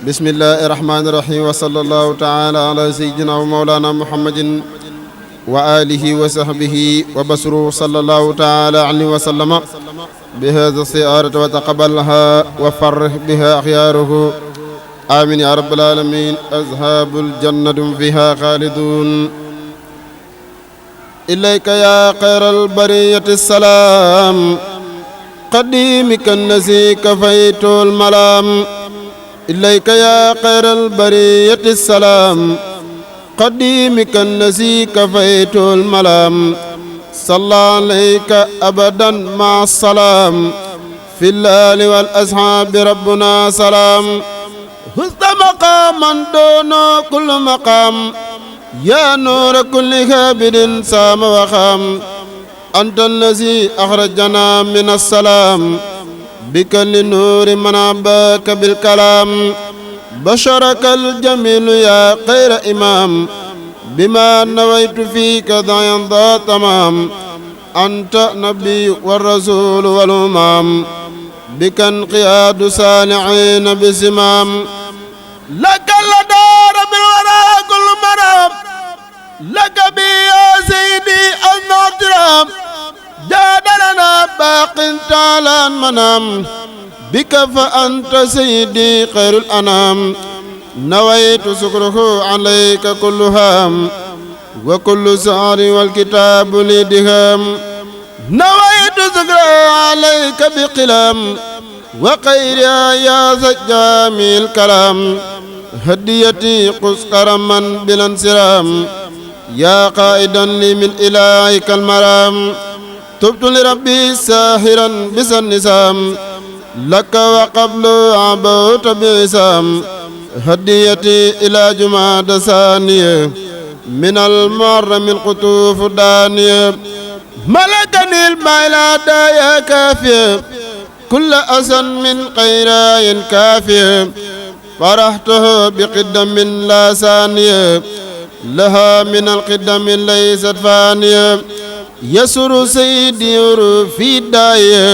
bismillahi irrahmani irrahim wa sallallahu taala ala sayidina wa maulana muhammadin wa alihi wa sahbihi wa basru sallallahu taala alayhi wa sallama bi hada siyaarata wa taqabalha wa farrih biha axyaaruhu amin ya rabbal alamin ashabul jannatum fiha xaalidun ilayka ya xayral bariyati salaam qadimika nasi kafaytul malaam ilayka ya xayral bariyati salaam qadimika nasi kafaytul malaam salla alayka abadan ma salaam fil aali wal ashaabi rabbuna salaam husta maqaaman doona kullu maqaam yaa nuura kulli kaabidin saama waxaam anta allazi axrajana min assalaam bika li nuuri man abaka bil kalaam basharaka aljamilu yaa xayra imaam bima nawaytu fiika dayan da tamaam anta nabiyu wa rasuulu wal umaam bika inqiyaadu saalihiina bisimaam laka ladaa rabbil waraa kullu maraam laka bi yaa sayyidi an-naatiraam jaadalana baaqin taalaan manaam bika fa anta sayyidi xayrul anaam nawaytu sukruhu alayka kullu haam wa kullu sahri wal kitaabu li dihaam nawaytu sukruhu alayka bi qilaam wa xayrihaa yaa sajjaamil kalaam hadiyati qus karaman bilan siraam yaa qaa'idan li min ilaahika almaraam tubtu li rabbi saahiran bisan nisaam laka wa qablu abawta bisaam hadiyati ila jumaada saaniya min almuharram alqutuuf daaniya malakanil mayla daaya kaafiya kulla asan min xayraayin kaafiya farahtuhu biqiddamin la saaniya laha min alqiddami laysat faaniya yasuru sayyidi fi daaya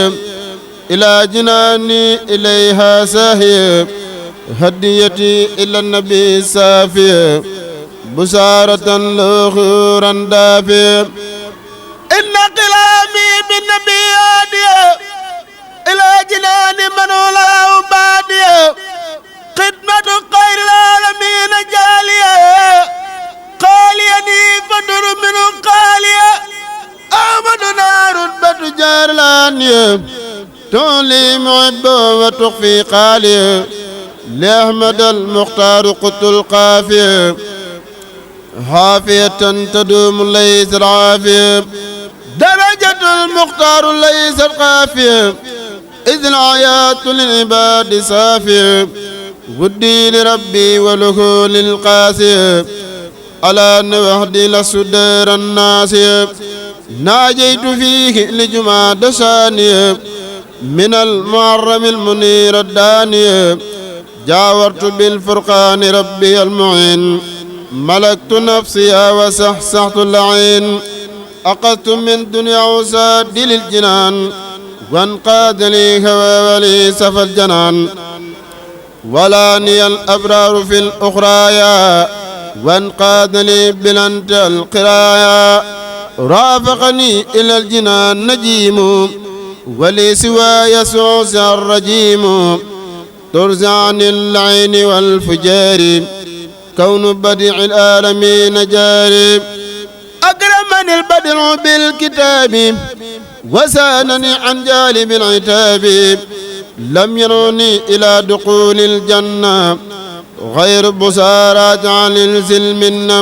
ila jinaani ilayha saahiya hadiyati ila nabi saafiya busaaratan luxuuran daafiya inna qilaami bin nabi haadiya ila jinaani man walaahu baadiya xidmatu xayril aalamiina jaaliya xaaliyani fadur minu xaaliya amaduna rutbatu jaarlaaniya tooli muhibbo wa tuxfi xaaliya li ahmad almuxtaaru qutul xaafiya xaafiyatan taduumu laysat xaafiya darajatul muxtaaru laysat xaafiya idil ayaatu lil ibaadi saafiya wuddi li rabbi wa lahu lil qaasiya ala nawahdi la sudeeran naasiya naajaytu fiihi li jumaada saaniya min almuharram almuniir addaaniya jaawartu bilfurqaani rabbi almuin malaktu nafsiya wa saxsaxtu lain aqadtu min dunya usaadi liljinaan wanqaada li hawa wali safal janaan walaani alabraaru fi luxraaya wanqaada li bilanta alqiraaya raafaqani ila aljinaan najiimu wali siwaaya suusa arrajiimu turzaani allayni walfujaari kawnu badii alaalamiina jaari akramani albadiu bilkitaabi wasaanani an jaalibi alcitaabi lam yanuni ila duxuuli aljanna gayru busaaraat ani lsilminna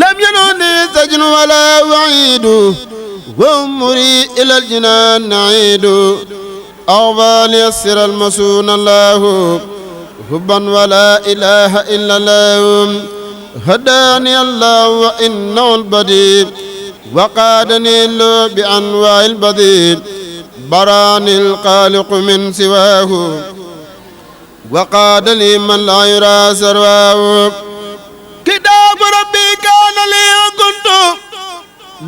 lam yanuni sajnu wala waciidu wa umri ila aljinaan naciidu أغفى يسر المسون الله حبا ولا إله إلا الله هداني الله وإنه البديع وقادني له بأنواع البديع براني الخالق من سواه وقاد لي من لا يرى سرواه كتاب ربي كان لي وكنت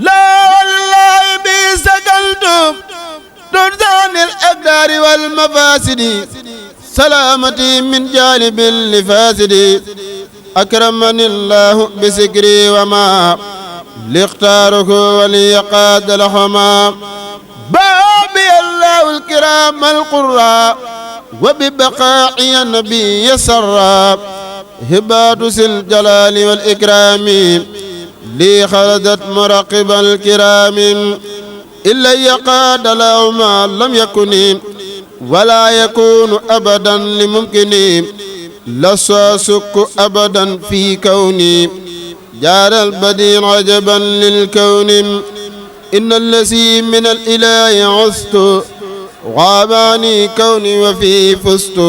لا والله بي سكنت ترزان الأقدار والمفاسد سلامتي من جانب لفاسد أكرمني الله بسكري وما لاختاره وليقاد لهما بابي الله الكرام القراء وببقاء النبي سرا هبات ذي الجلال والإكرام لي خلدت مراقب الكرام إلا يقاد له ما لم يكن ولا يكون أبدا لممكن لساسك أبدا في كوني جار البديع عجبا للكون إن الذي من الإله عزت غاباني كوني وفي فزت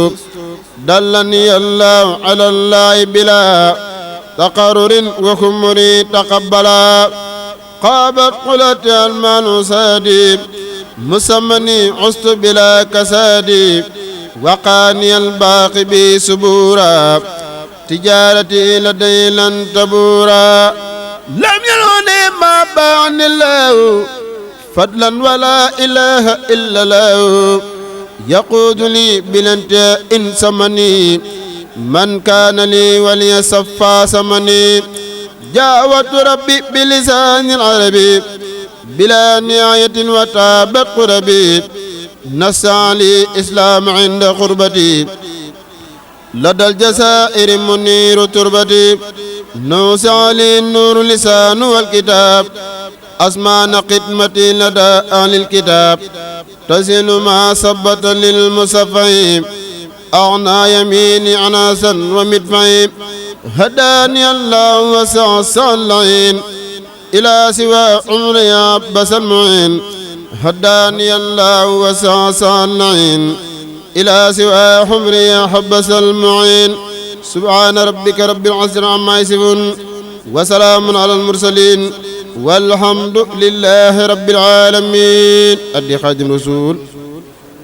دلني الله على الله بلا تقرر وخمري تقبلا قابت قلت المال سادي مسمني عزت بلا كسادي وقاني الباقي بسبورا تجارتي لدي لن تبورا لم يلوني ما بعني الله فضلا ولا إله إلا الله يقود لي بلنت إن سمني من كان لي ولي صفا سمني جاوت ربي بلسان العربي بلا نهاية وتابت قربي نسى لي إسلام عند قربتي لدى الجزائر منير تربتي نوسع لي النور لسان والكتاب أسمان قدمتي لدى أهل الكتاب تزن ما ثبت للمصفين أغنى يميني عناسا ومدفعين هداني الله وسع اللعين إلى سوى عمري عبس المعين هداني الله وسع اللعين إلى سوى حمري حبس المعين سبحان ربك رب العزة عما يصفون وسلام على المرسلين والحمد لله رب العالمين. أدي خادم رسول